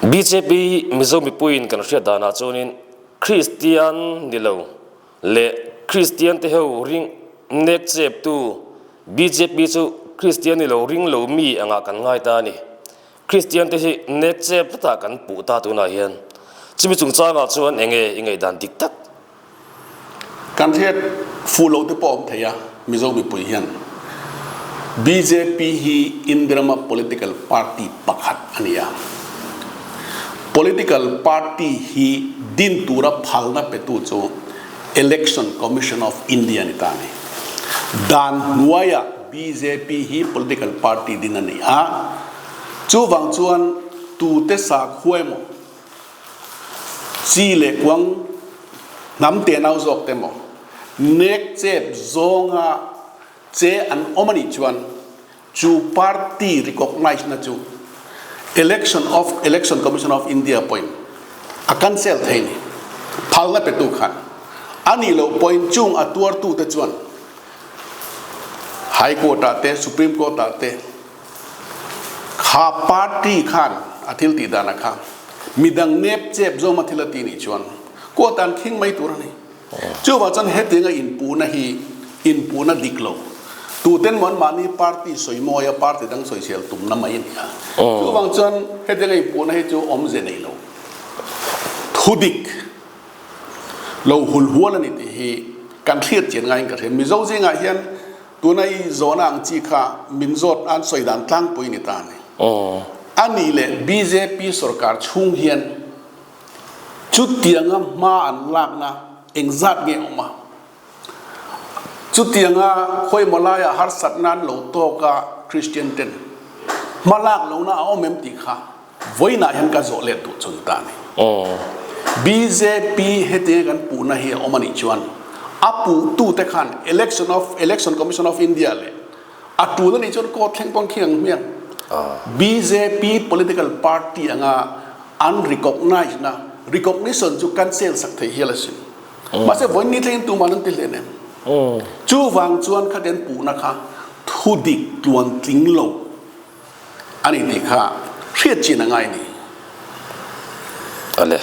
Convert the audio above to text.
Bjp Mizo mipuiin kan hriat danah chuanin Kristian ni lo leh Kristian te ho ring nek cheptu bjp chu Kristian ni lo ring lo mi angah kan ngai ta a ni. Kristian te hi nek chep tlatah kan puh ta tunah hian. Chumi chungchangah chuan enge i ngaihdan dik tak? Kan hriat fuh loh te pawh a awm thei a, Mizo mipui hian bjp hi India rama political party pakhat a ni a. Political party hi din tura phalna petu chu Election Commission of India a ni ta a ni. Dan hnuaiah bjp hi political party din a ni a, chuvang chuan tute sakhua emaw, Chi leh kuang hnam te nau zawk te maw? Nek chep zawnga che an awm a nih chuan chu party recognise na chu Election of Election Commission of India pawhin a cancel thei a ni. Phalna petu khan a nih loh pawhin chung a tuartu te chuan High Court ah te Supreme Court ah te Kha party khan a thil tih dan a kha midang nep chep zawm a thil a ti nih chuan court an khing mai tur a ni. Chuvang chuan hetiang a inpuhna hi inpuhna dik lo. Tuten maw anmahni party sawi mawi a party dang sawisel tumna mai a ni a. Chuvang chuan hetiang a inpuhna hi chu awmze nei lo. Thu dik lo hulhual a ni tih hi kan hriat chian ngaiin ka hria. Mizo zingah hian Tuna i zawhna ang chi kha min zawt an sawi dan tlangpui ni ta a ni. A nih leh bjp sorkar chhung hian chutianga hma an lakna engzat nge awm a? Chutianga khawimaw laiah harsatna an lo tawk a Christian ten hma lak lohna a awm em tih kha vawiinah hian ka zawh let duh chu ni ta a ni. Bjp hetianga kan puhna hi a awm a nih chuan a puhtute khan Election of Election Commission of India leh a tul a nih chuan court thleng pawn khi ang hmiang. Bjp political party anga an recognise na recognition chu cancel sak thei hial asin. Mahse vawiin ni thlengin tumah an ti hlen em? Chuvang chuan khatiang puhna kha thudik tluantling lo. A ni tih kha hriat chin a ngai ni. Ale.